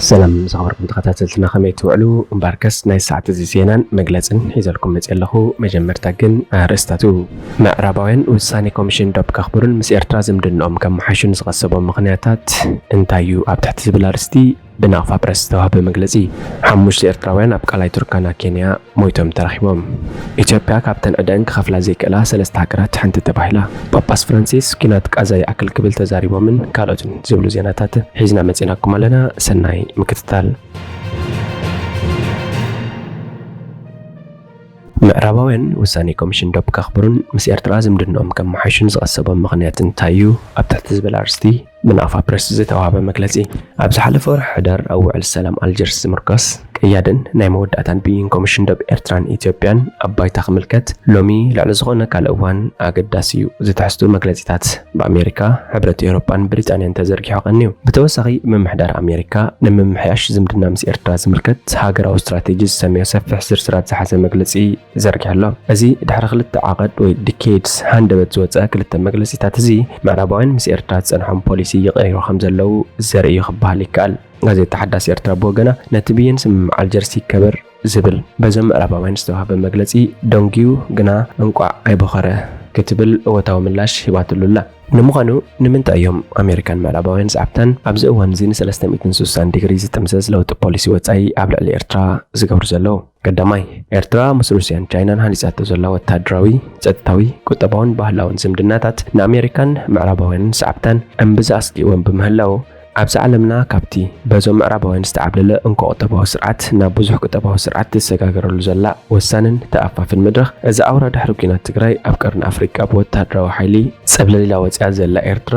ሰላም ዝኸበርኩም ተኸታተልትና፣ ከመይ ትውዕሉ? እምበኣርከስ ናይ ሰዓት እዚ ዜናን መግለጽን ሒዘልኩም መጽእ ኣለኹ። መጀመርታ ግን ኣርእስታቱ። ምዕራባውያን ውሳኔ ኮሚሽን ዶብ ከኽብሩን ምስ ኤርትራ ዝምድንኦም ከመሓሹን ዝቐሰቦም ምኽንያታት እንታይ እዩ? ኣብ ትሕቲ ዝብል ኣርእስቲ ብናቕፋ ፕረስ ዝተዋህበ መግለጺ። ሓሙሽተ ኤርትራውያን ኣብ ቃላይ ቱርካና ኬንያ ሞይቶም ተረኺቦም። ኢትዮጵያ ካብተን ዕዳኣን ክኸፍላ ዘይክእላ ሰለስተ ሃገራት ሓንቲ ተባሂላ። ጳጳስ ፍራንሲስ ኲናት ቃዛ ይኣክል ክብል ተዛሪቦምን ካልኦትን ዝብሉ ዜናታት ሒዝና መጺናኩም ኣለና። ሰናይ ምክትታል። ምዕራባውያን ውሳኔ ኮሚሽን ዶብ ከኽብሩን ምስ ኤርትራ ዝምድንኦም ከመሓሹን ዝቐሰቦም ምኽንያት እንታይ እዩ? ኣብ ትሕቲ ዝብል ኣርእስቲ ብናቕፋ ፕረስ ዝተዋህበ መግለጺ። ኣብ ዝሓለፈ ወርሒ ሕዳር ኣብ ውዕል ሰላም ኣልጀርስ ዝምርኮስ ቀያድን ናይ መወዳእታን ብይን ኮሚሽን ዶብ ኤርትራን ኢትዮጵያን ኣብ ባይታ ክምልከት ሎሚ ልዕሊ ዝኾነ ካልእ እዋን ኣገዳሲ እዩ። ዝትሕዝቱ መግለጺታት ብኣሜሪካ፣ ሕብረት ኤውሮጳን ብሪጣንያን ተዘርጊሑ ቀንዩ። ብተወሳኺ ምምሕዳር ኣሜሪካ ንምምሕያሽ ዝምድና ምስ ኤርትራ ዝምልከት ሃገራዊ ስትራቴጂ ዝሰመዮ ሰፊሕ ዝርዝራት ዝሓዘ መግለጺ ዘርጊሑ ኣሎ። እዚ ድሕሪ ክልተ ዓቐድ ወይ ዲኬድስ ሃንደበት ዝወጸ ክልተ መግለጺታት እዚ ምዕራባውያን ምስ ኤርትራ ዝጸንሖም ፖሊሲ ይቕይሩ ከም ዘለዉ ዘርኢ እዩ ክበሃል ይከኣል። ጋዜጣ ሓዳስ ኤርትራ ብወገና ነቲ ብይን ስምምዕ ኣልጀርስ ይከበር ዝብል በዞም ምዕራባውያን ዝተዋህበ መግለጺ ደንጉዩ ግና እንቋዕ ኣይቦኸረ ክትብል እወታዊ ምላሽ ሂባትሉ ኣላ። ንምዃኑ ንምንታይ እዮም ኣሜሪካን ምዕራባውያን ሰዓብታን ኣብዚ እዋን እዚ ንሰለስተ ሚእትን ስሳን ዲግሪ ዝጥምዘዝ ለውጢ ፖሊሲ ወጻኢ ኣብ ልዕሊ ኤርትራ ዝገብሩ ዘለዉ? ቀዳማይ፣ ኤርትራ ምስ ሩስያን ቻይናን ሃኒጻቶ ዘላ ወተሃደራዊ፣ ጸጥታዊ፣ ቁጠባውን ባህላውን ዝምድናታት ንኣሜሪካን ምዕራባውያንን ሰዓብታን እምብዛ ኣስጊእወን ብምህላዉ፣ ኣብዚ ዓለምና ካብቲ በዞም ምዕራባውያን ዝተዓብለለ እንኮ ቁጠባዊ ስርዓት ናብ ብዙሕ ቁጠባዊ ስርዓት ትሰጋገረሉ ዘላ ወሳንን ተኣፋፍን መድረኽ፣ እዚ ኣውራ ድሕሪ ኲናት ትግራይ ኣብ ቀርኒ ኣፍሪቃ ብወተሃደራዊ ሓይሊ ጽብለሊላ ወጺኣ ዘላ ኤርትራ፣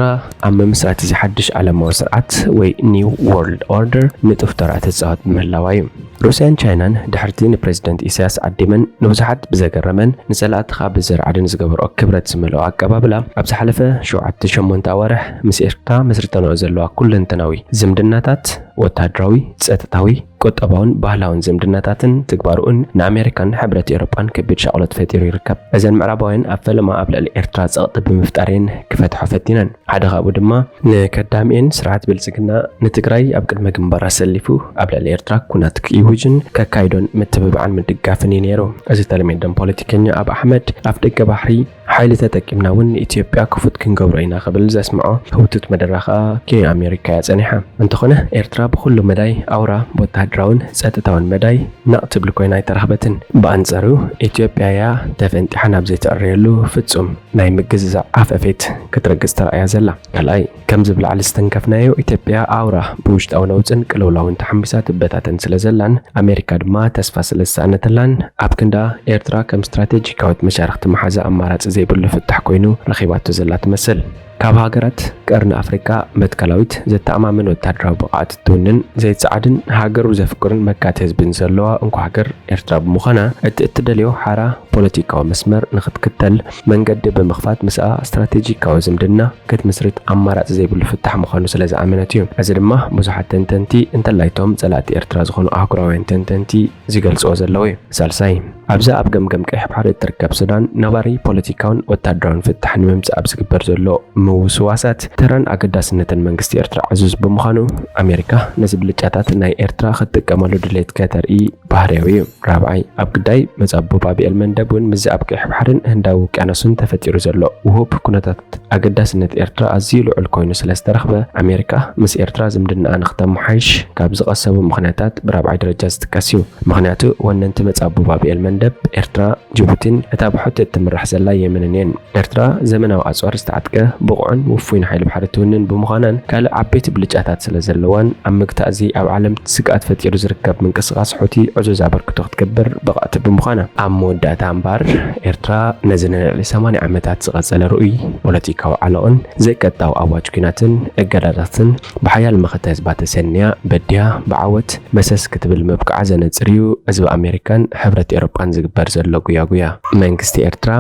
ኣብ ምምስራት እዚ ሓድሽ ዓለማዊ ስርዓት ወይ ኒው ወርልድ ኦርደር ንጡፍ ተራ ትጻወት ብምህላዋ እዩ። ሩስያን ቻይናን ድሕርቲ ንፕሬዝደንት ኢሳያስ ዓዲመን ንብዙሓት ብዘገረመን ንጸላእቲ ከኣ ብዘርዓድን ዝገበርኦ ክብረት ዝመልኦ ኣቀባብላ፣ ኣብ ዝሓለፈ ሸውዓተ ሸሞንተ ኣዋርሕ ምስ ኤርትራ መስሪተንኦ ዘለዋ ኩለንተናዊ ዝምድናታት፣ ወተሃደራዊ፣ ጸጥታዊ፣ ቁጠባውን ባህላውን ዝምድናታትን ትግባርኡን ንኣሜሪካን ሕብረት ኤውሮጳን ከቢድ ሻቕሎት ፈጢሩ ይርከብ። እዘን ምዕራባውያን ኣብ ፈለማ ኣብ ልዕሊ ኤርትራ ጸቕጢ ብምፍጣር እየን ክፈትሖ ፈቲነን። ሓደ ካብኡ ድማ ንከዳሚኤን ስርዓት ብልጽግና ንትግራይ ኣብ ቅድመ ግንባር ኣሰሊፉ ኣብ ልዕሊ ኤርትራ ኩናት ክኢውጅን ከካይዶን ምትብባዕን ምድጋፍን እዩ ነይሩ። እዚ ተለሜደን ፖለቲከኛ ኣብ ኣሕመድ ኣፍ ደገ ባሕሪ ሓይሊ ተጠቂምና እውን ንኢትዮጵያ ክፉት ክንገብሮ ኢና ክብል ዘስምዖ ህውቱት መደረ ከኣ ኪዮ ኣሜሪካ እያ ጸኒሓ። እንተኾነ ኤርትራ ብኹሉ መዳይ ኣውራ ብወተሃደራውን ጸጥታውን መዳይ ነቕ ትብል ኮይና ኣይተረኽበትን። ብኣንጻሩ ኢትዮጵያ እያ ተፈንጢሓ ናብ ዘይትዕረየሉ ፍጹም ናይ ምግዝዛዕ ኣፈፌት ክትረግጽ ተራእያ ዘላ። ካልኣይ፣ ከምዚ ብላዕሊ ዝተንከፍናዮ ኢትዮጵያ ኣውራ ብውሽጣዊ ነውጽን ቅልውላውን ተሓምቢሳ ትበታተን ስለ ዘላን ኣሜሪካ ድማ ተስፋ ስለ ዝሰኣነተላን ኣብ ክንዳ ኤርትራ ከም ስትራቴጂካዊት መሻርኽቲ መሓዛ ኣማራጺ ዘይብሉ ፍታሕ ኮይኑ ረኺባቶ ዘላ ትመስል። ካብ ሃገራት ቀርኒ ኣፍሪቃ መትከላዊት ዘተኣማምን ወታደራዊ ብቕዓት እትውንን ዘይጸዓድን ሃገሩ ዘፍቅርን መካት ህዝብን ዘለዋ እንኮ ሃገር ኤርትራ ብምዃና እቲ እትደልዮ ሓራ ፖለቲካዊ መስመር ንኽትክተል መንገዲ ብምኽፋት ምስኣ ስትራቴጂካዊ ዝምድና ክትምስርት ኣማራጺ ዘይብሉ ፍታሕ ምዃኑ ስለ ዝኣመነት እዩ። እዚ ድማ ብዙሓት ተንተንቲ እንተላይቶም ጸላእቲ ኤርትራ ዝኾኑ ኣህጉራውያን ተንተንቲ ዝገልጽዎ ዘለዉ እዩ። ሳልሳይ፣ ኣብዛ ኣብ ገምገም ቀይሕ ባሕሪ እትርከብ ሱዳን ነባሪ ፖለቲካውን ወታደራውን ፍታሕ ንምምጻእ ኣብ ዝግበር ዘሎ ምውስዋሳት ተራን ኣገዳስነትን መንግስቲ ኤርትራ ዕዙዝ ብምዃኑ ኣሜሪካ ነዚ ብልጫታት ናይ ኤርትራ ክትጥቀመሉ ድሌት ከተርኢ ባህርያዊ እዩ። ራብዓይ፣ ኣብ ግዳይ መጻብቦ ባብ ኤልመንደብ እውን ምስዚ ኣብ ቀይሕ ባሕርን ህንዳዊ ውቅያኖስን ተፈጢሩ ዘሎ ውሁብ ኩነታት ኣገዳስነት ኤርትራ ኣዝዩ ልዑል ኮይኑ ስለ ዝተረኽበ ኣሜሪካ ምስ ኤርትራ ዝምድናኣ ንክተመሓይሽ ካብ ዝቐሰቡ ምኽንያታት ብራብዓይ ደረጃ ዝጥቀስ እዩ። ምኽንያቱ ወነንቲ መጻብቦ ባብ ኤልመንደብ ኤርትራ፣ ጅቡቲን እታ ብሑቲ እትምራሕ ዘላ የመንን እየን። ኤርትራ ዘመናዊ ኣጽዋር ዝተዓጥቀ ብቑዕን ውፉይን ሓይሊ ባሕሪ ትውንን ብምዃናን ካልእ ዓበይቲ ብልጫታት ስለ ዘለዋን ኣብ ምግታእ እዚ ኣብ ዓለም ስግኣት ፈጢሩ ዝርከብ ምንቅስቓስ ሑቲ ዕዙዝ ኣበርክቶ ክትገብር ብቕዕቲ ብምዃና። ኣብ መወዳእታ እምበኣር ኤርትራ ነዚ ንልዕሊ ሰማንያ ዓመታት ዝቐጸለ ርኡይ ፖለቲካዊ ዓሎቕን ዘይቀጥታዊ ኣዋጅ ኲናትን እገዳታትን ብሓያል መኸተ ህዝባ ተሰንያ በዲያ ብዓወት መሰስ ክትብል ምብቃዓ ዘነጽር እዩ። እዚ ብኣሜሪካን ሕብረት ኤውሮጳን ዝግበር ዘሎ ጉያጉያ። መንግስቲ ኤርትራ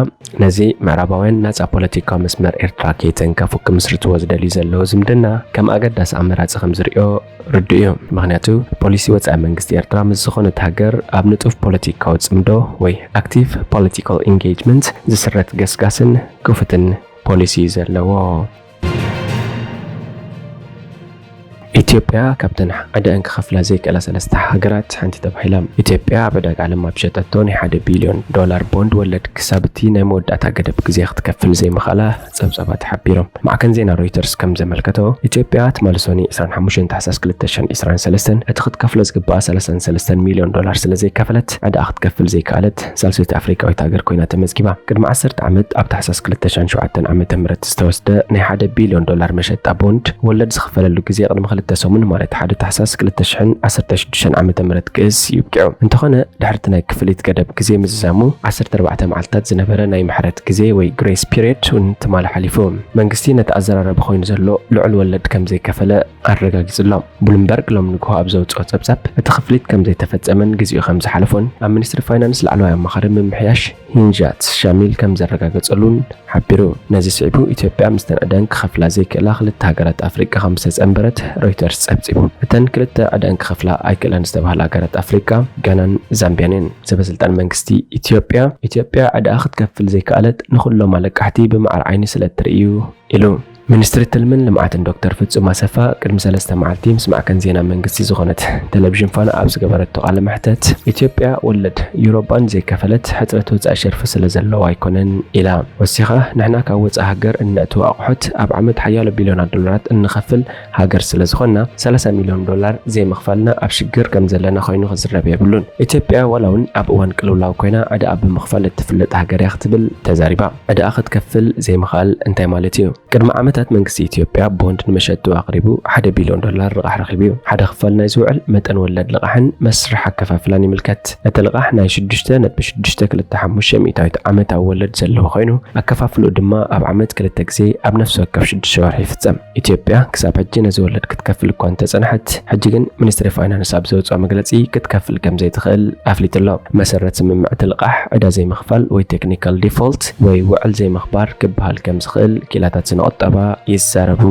ነዚ ምዕራባውያን ናጻ ፖለቲካዊ መስመር ኤርትራ ከይተንከፉ ክምስርትዎ ዝደልዩ ዘለዉ ዝምድና ከም ኣገዳሲ ኣመራጺ ከም ዝርእዮ ርዱእ እዩ። ምኽንያቱ ፖሊሲ ወጻኢ መንግስቲ ኤርትራ ምስ ዝኾነት ሃገር ኣብ ንጡፍ ፖለቲካዊ ጽምዶ ወይ ኣክቲቭ ፖለቲካል ኢንጌጅመንት ዝስረት ገስጋስን ክፉትን ፖሊሲ እዩ ዘለዎ። ኢትዮጵያ ካብተን ዕዳኣን ክኸፍላ ዘይክእላ ሰለስተ ሃገራት ሓንቲ ተባሂላ። ኢትዮጵያ ኣብ ዕዳጋ ዓለም ኣብ ሸጠቶ ናይ ሓደ ቢልዮን ዶላር ቦንድ ወለድ ክሳብ እቲ ናይ መወዳእታ ገደብ ግዜ ክትከፍል ዘይምኽኣላ ጸብጻባት ሓቢሮም። ማዕከን ዜና ሮይተርስ ከም ዘመልከቶ፣ ኢትዮጵያ ትማሊ ሰኑይ ዕስራን ሓሙሽተን ታሕሳስ ክልተ ሽሕን ዕስራን ሰለስተን እቲ ክትከፍሎ ዝግባኣ ሰላሳን ሰለስተን ሚልዮን ዶላር ስለ ዘይከፈለት ዕዳኣ ክትከፍል ዘይከኣለት ሳልሰይቲ ኣፍሪቃዊት ሃገር ኮይና ተመዝጊባ። ቅድሚ ዓሰርተ ዓመት ኣብ ታሕሳስ ክልተ ሽሕን ሸውዓተን ዓመተ ምህረት ዝተወስደ ናይ ሓደ ቢልዮን ዶላር መሸጣ ቦንድ ወለድ ዝኽፈለሉ ግዜ ቅድሚ ክልተ ሰሙን ማለት ሓደ ታሕሳስ ክልተ ሽሕን ዓሰርተ ሽዱሽተን ዓመተ ምህረት ክእስ ይብቅዑ። እንተኾነ ድሕርቲ ናይ ክፍሊት ገደብ ግዜ ምዝዛሙ ዓሰርተ ኣርባዕተ መዓልታት ዝነበረ ናይ ምሕረት ግዜ ወይ ግሬስ ፒሪየድ እውን ትማሊ ሓሊፉ። መንግስቲ ነቲ ኣዘራረቢ ኮይኑ ዘሎ ልዑል ወለድ ከም ዘይከፈለ ኣረጋጊጹ ኣሎ። ብሉምበርግ ሎም ንግሆ ኣብ ዘውጽኦ ጸብጻብ እቲ ክፍሊት ከም ዘይተፈጸመን ግዜኡ ከም ዝሓለፎን ኣብ ሚኒስትሪ ፋይናንስ ላዕለዋይ ኣማኻሪ ምምሕያሽ ሂንጃት ሻሚል ከም ዘረጋገጸሉን ሓቢሩ። ነዚ ስዒቡ ኢትዮጵያ ምስተን ዕዳኣን ክኸፍላ ዘይክእላ ክልተ ሃገራት ኣፍሪቃ ከም ዝተጸንበረት ሮይተርስ ጸብጺቡ። እተን ክልተ ዕዳኣን ክኸፍላ ኣይክእላን ዝተባህላ ሃገራት ኣፍሪቃ ጋናን ዛምቢያን እየን። ሰበስልጣን መንግስቲ ኢትዮጵያ፣ ኢትዮጵያ ዕዳኣ ክትከፍል ዘይከኣለት ንኹሎም ኣለቃሕቲ ብማዕረ ዓይኒ ስለ እትርኢ እዩ ኢሉ። ሚኒስትሪ ትልምን ልምዓትን ዶክተር ፍጹም ኣሰፋ ቅድሚ ሰለስተ መዓልቲ ምስ ማዕከን ዜና መንግስቲ ዝኾነት ቴሌቪዥን ፋና ኣብ ዝገበረቶ ቃለ መሕተት፣ ኢትዮጵያ ወለድ ዩሮ ባንድ ዘይከፈለት ሕጽረት ወጻኢ ሸርፊ ስለ ዘለዋ ኣይኮነን ኢላ። ወሲኻ፣ ንሕና ካብ ወጻኢ ሃገር እነእትዎ ኣቑሑት ኣብ ዓመት ሓያሎ ቢልዮናት ዶላራት እንኸፍል ሃገር ስለ ዝኾንና፣ ሰላሳ ሚልዮን ዶላር ዘይምኽፋልና ኣብ ሽግር ከም ዘለና ኮይኑ ክዝረብ የብሉን። ኢትዮጵያ ዋላ እውን ኣብ እዋን ቅልውላው ኮይና ዕዳኣ ብምኽፋል እትፍለጥ ሃገር እያ ክትብል ተዛሪባ። ዕዳኣ ክትከፍል ዘይምኽኣል እንታይ ማለት እዩ? ቅድሚ ዓመታት መንግስቲ ኢትዮጵያ ቦንድ ንመሸጢ ኣቕሪቡ ሓደ ቢልዮን ዶላር ልቓሕ ረኺቡ እዩ። ሓደ ክፋል ናይዚ ውዕል መጠን ወለድ ልቓሕን መስርሕ ኣከፋፍላን ይምልከት። እቲ ልቓሕ ናይ ሽዱሽተ ነጥቢ ሽዱሽተ ክልተ ሓሙሽተ ሚእታዊት ዓመታዊ ወለድ ዘለዎ ኮይኑ፣ ኣከፋፍልኡ ድማ ኣብ ዓመት ክልተ ግዜ ኣብ ነፍሲ ወከፍ ሽዱሽተ ወርሒ ይፍጸም። ኢትዮጵያ ክሳብ ሕጂ ነዚ ወለድ ክትከፍል እኳ እንተጸንሐት፣ ሕጂ ግን ሚኒስትሪ ፋይናንስ ኣብ ዘውጽኦ መግለጺ ክትከፍል ከም ዘይትኽእል ኣፍሊጡ ኣሎ። መሰረት ስምምዕ እቲ ልቓሕ ዕዳ ዘይምኽፋል ወይ ቴክኒካል ዲፎልት ወይ ውዕል ዘይምኽባር ክበሃል ከም ዝኽእል ኪላታት ስነ ቁጠባ ይዛረቡ።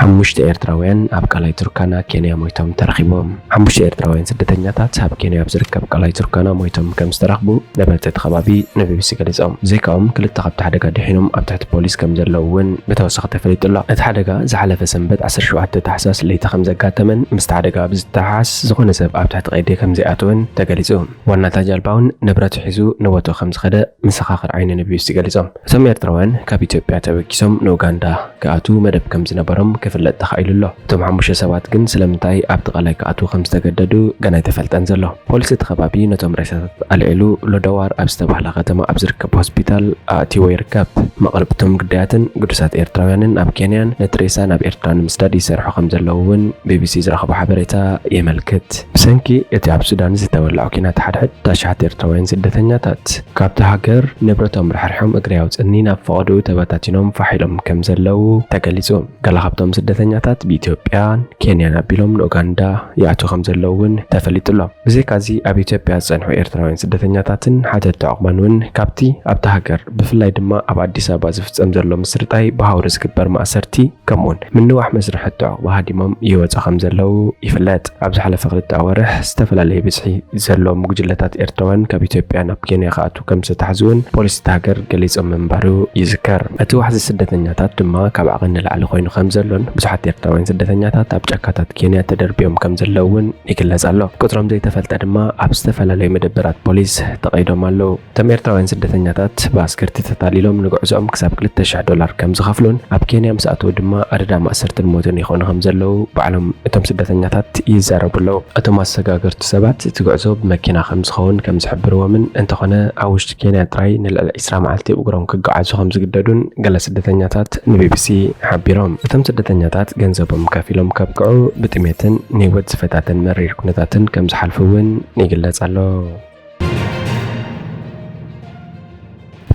ሓሙሽተ ኤርትራውያን ኣብ ቃላይ ቱርካና ኬንያ ሞይቶም ተረኺቦም። ሓሙሽተ ኤርትራውያን ስደተኛታት ኣብ ኬንያ ኣብ ዝርከብ ቃላይ ቱርካና ሞይቶም ከም ዝተረኽቡ ነበርቲ እቲ ከባቢ ንቢቢሲ ገሊጾም። ብዘይካኦም ክልተ ካብቲ ሓደጋ ድሒኖም ኣብ ትሕቲ ፖሊስ ከም ዘለዉ እውን ብተወሳኺ ተፈሊጡ ኣሎ። እቲ ሓደጋ ዝሓለፈ ሰንበት ዓሰርተ ሸውዓተ ታሕሳስ ለይቲ ከም ዘጋጠመን ምስቲ ሓደጋ ብዝተሓሓዝ ዝኾነ ሰብ ኣብ ትሕቲ ቀይዲ ከም ዘይኣተወን ተገሊጹ። ዋና እታ ጃልባ እውን ንብረቱ ሒዙ ንቦትኡ ከም ዝኸደ መሰኻኽር ዓይኒ ንቢቢሲ ገሊጾም። እቶም ኤርትራውያን ካብ ኢትዮጵያ ተበጊሶም ንኡጋንዳ ክኣትዉ መደብ ከም ዝነበሮም ክፍለጥ ተኻኢሉ ኣሎ። እቶም ሓሙሽተ ሰባት ግን ስለምንታይ ኣብቲ ቃላይ ክኣትዉ ከም ዝተገደዱ ገና ኣይተፈልጠን ዘሎ። ፖሊስ እቲ ከባቢ ነቶም ሬሳታት ኣልዒሉ ሎደዋር ኣብ ዝተባህለ ከተማ ኣብ ዝርከብ ሆስፒታል ኣእትይዎ ይርከብ። መቕርብቶም ግዳያትን ግዱሳት ኤርትራውያንን ኣብ ኬንያን ነቲ ሬሳ ናብ ኤርትራ ንምስዳድ ይሰርሑ ከም ዘለዉ እውን ቢቢሲ ዝረኸቦ ሓበሬታ የመልክት። ብሰንኪ እቲ ኣብ ሱዳን ዝተወልዐ ኲናት ሓድሕድ ኣሽሓት ኤርትራውያን ስደተኛታት ካብቲ ሃገር ንብረቶም ራሕሪሖም እግሪ ኣውጽእኒ ናብ ፈቐድኡ ተበታቲኖም ፋሕ ኢሎም ከም ዘለዉ ተገሊጹ። ገለ ካብቶም ስደተኛታት ብኢትዮጵያን ኬንያን ኣቢሎም ንኡጋንዳ ይኣትዉ ከም ዘለዉ እውን ተፈሊጡ ኣሎ። ብዘይካዚ ኣብ ኢትዮጵያ ዝጸንሑ ኤርትራውያን ስደተኛታትን ሓተትቲ ዑቕባን እውን ካብቲ ኣብታ ሃገር ብፍላይ ድማ ኣብ ኣዲስ ኣበባ ዝፍጸም ዘሎ ምስርጣይ ብሃውሪ ዝግበር ማእሰርቲ ከምኡውን ምንዋሕ መስርሕ ሕቶ ዑቕባ ሃዲሞም ይወጹ ከም ዘለዉ ይፍለጥ። ኣብ ዝሓለፈ ክልተ ኣዋርሕ ዝተፈላለየ ብዝሒ ዘለዎም ጉጅለታት ኤርትራውያን ካብ ኢትዮጵያ ናብ ኬንያ ክኣትዉ ከም ዝተታሕዙ እውን ፖሊስ እታ ሃገር ገሊጾም ምንባሩ ይዝከር። እቲ ዋሕዚ ስደተኛታት ድማ ካብ ዓቐን ንላዕሊ ኮይኑ ከም ዘሎን ብዙሓት ኤርትራውያን ስደተኛታት ኣብ ጫካታት ኬንያ ተደርብዮም ከም ዘለዉ እውን ይግለጽ ኣሎ። ቁጽሮም ዘይተፈልጠ ድማ ኣብ ዝተፈላለዩ መደበራት ፖሊስ ተቐይዶም ኣለዉ። እቶም ኤርትራውያን ስደተኛታት ብኣስገርቲ ተታሊሎም ንጉዕዞኦም ክሳብ ክልተ ሽሕ ዶላር ከም ዝኸፍሉን ኣብ ኬንያ ምስ ኣተዉ ድማ ኣደዳ ማእሰርትን ሞትን ይኾኑ ከም ዘለዉ ባዕሎም እቶም ስደተኛታት ይዛረቡ ኣለዉ። እቶም ኣሰጋገርቲ ሰባት እቲ ጉዕዞ ብመኪና ከም ዝኸውን ከም ዝሕብርዎምን እንተኾነ ኣብ ውሽጢ ኬንያ ጥራይ ንልዕሊ ዒስራ መዓልቲ ብእግሮም ክጓዓዙ ከም ዝግደዱን ገለ ስደተኛታት ንቢቢሲ ሓቢሮም። እቶም ስደተኛታት ገንዘቦም ከፊሎም ከብቅዑ ብጥሜትን ንህይወት ዝፈታተን መሪር ኩነታትን ከም ዝሓልፉ እውን ይግለጽ ኣሎ።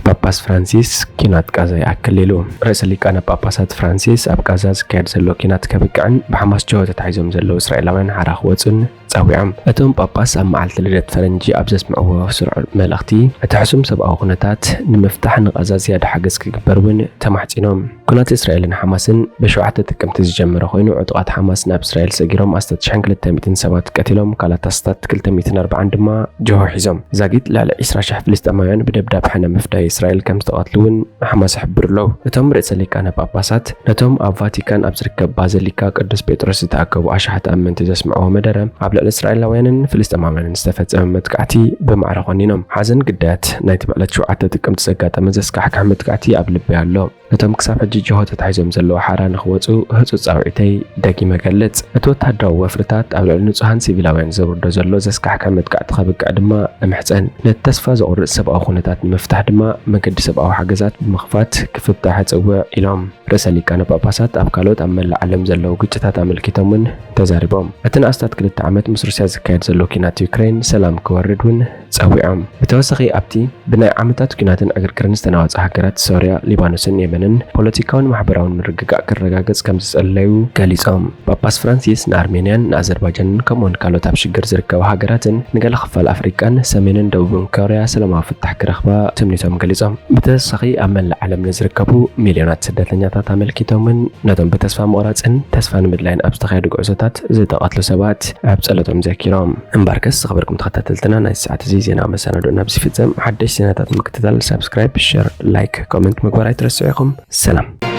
ጳጳስ ፍራንሲስ ኲናት ቃዛ ይኣክል ኢሉ። ርእሰ ሊቃነ ጳጳሳት ፍራንሲስ ኣብ ቃዛ ዝካየድ ዘሎ ኲናት ከብቅዕን ብሓማስ ጅሆ ተታሒዞም ዘለዉ እስራኤላውያን ሓራ ክወጹን ጸዊዖም። እቶም ጳጳስ ኣብ መዓልቲ ልደት ፈረንጂ ኣብ ዘስምዕዎ ስሩዕ መልእኽቲ፣ እቲ ሕሱም ሰብኣዊ ኩነታት ንምፍታሕ ንቓዛ ዝያዳ ሓገዝ ክግበር እውን ተማሕጺኖም። ኩናት እስራኤልን ሓማስን ብሸውዓተ ጥቅምቲ ዝጀመረ ኮይኑ፣ ዕጡቓት ሓማስ ናብ እስራኤል ሰጊሮም ኣስታት ሽሕን ክልተ ሚእትን ሰባት ቀቲሎም፣ ካልኣት ኣስታት ክልተ ሚእትን ኣርባዓን ድማ ጅሆ ሒዞም። ዛጊት ልዕሊ ዕስራ ሽሕ ፍልስጤማውያን ብደብዳብ ሕነ ምፍዳይ እስራኤል ከም ዝተቐትሉ እውን ሓማስ ይሕብሩ ኣለዉ። እቶም ርእሰ ሊቃነ ጳጳሳት ነቶም ኣብ ቫቲካን ኣብ ዝርከብ ባዚሊካ ቅዱስ ጴጥሮስ ዝተኣከቡ ኣሽሓት ኣመንቲ ዘስምዕዎ መደረ፣ ኣብ ልዕሊ እስራኤላውያንን ፍልስጤማውያንን ዝተፈጸመ መጥቃዕቲ ብማዕረ ኮኒኖም። ሓዘን ግዳያት ናይቲ ብዕለት ሸውዓተ ጥቅምቲ ዘጋጠመ ዘስካሕክሕ መጥቃዕቲ ኣብ ልቢ ኣሎ። ነቶም ክሳብ ሕጂ ጅሆ ተታሒዞም ዘለዉ ሓራ ንኽወጹ ህጹጽ ጻውዒተይ ደጊመ እገልጽ። እቲ ወተሃደራዊ ወፍርታት ኣብ ልዕሊ ንጹሃን ሲቪላውያን ዘውርዶ ዘሎ ዘስካሕክሕ መጥቃዕቲ ከብቅዕ ድማ እምሕጸን። ነቲ ተስፋ ዘቑርጽ ሰብኣዊ ኩነታት ንምፍታሕ ድማ መገዲ ሰብኣዊ ሓገዛት ብምኽፋት ክፍታሕ እጽውዕ ኢሎም። ርእሰ ሊቃነ ጳጳሳት ኣብ ካልኦት ኣብ መላእ ዓለም ዘለዉ ግጭታት ኣመልኪቶም እውን ተዛሪቦም። እቲ ንኣስታት ክልተ ዓመት ምስ ሩስያ ዝካየድ ዘሎ ኲናት ዩክሬን ሰላም ክወርድ እውን ጸዊዖም። ብተወሳኺ ኣብቲ ብናይ ዓመታት ኲናትን ዕግርግርን ዝተናወጻ ሃገራት ሶርያ፣ ሊባኖስን የመንን ፖለቲካውን ማሕበራውን ምርግጋእ ክረጋገጽ ከም ዝጸለዩ ገሊጾም። ጳጳስ ፍራንሲስ ንኣርሜንያን ንኣዘርባጃንን ከምኡውን ካልኦት ኣብ ሽግር ዝርከባ ሃገራትን ንገለ ክፋል ኣፍሪቃን ሰሜንን ደቡብን ኮርያ ሰላማዊ ፍታሕ ክረኽባ ትምኒቶም ገሊጾም። ብተወሳኺ ኣብ መላእ ዓለም ንዝርከቡ ሚልዮናት ስደተኛታት ኣመልኪቶምን ነቶም ብተስፋ ምቑራጽን ተስፋ ንምድላይን ኣብ ዝተኻየዱ ጉዕዞታት ዝተቐትሉ ሰባት ኣብ ጸሎቶም ዘኪሮም። እምበርከስ ዝኸበርኩም ተኸታተልትና ናይ ሰዓት እዚ ዜና መሰናዶ ናብ ዝፍጸም ሓደሽ ዜናታት ምክትታል ሳብስክራይብ፣ ሸር፣ ላይክ፣ ኮመንት ምግባር ኣይትረስዑ ኢኹም። ሰላም።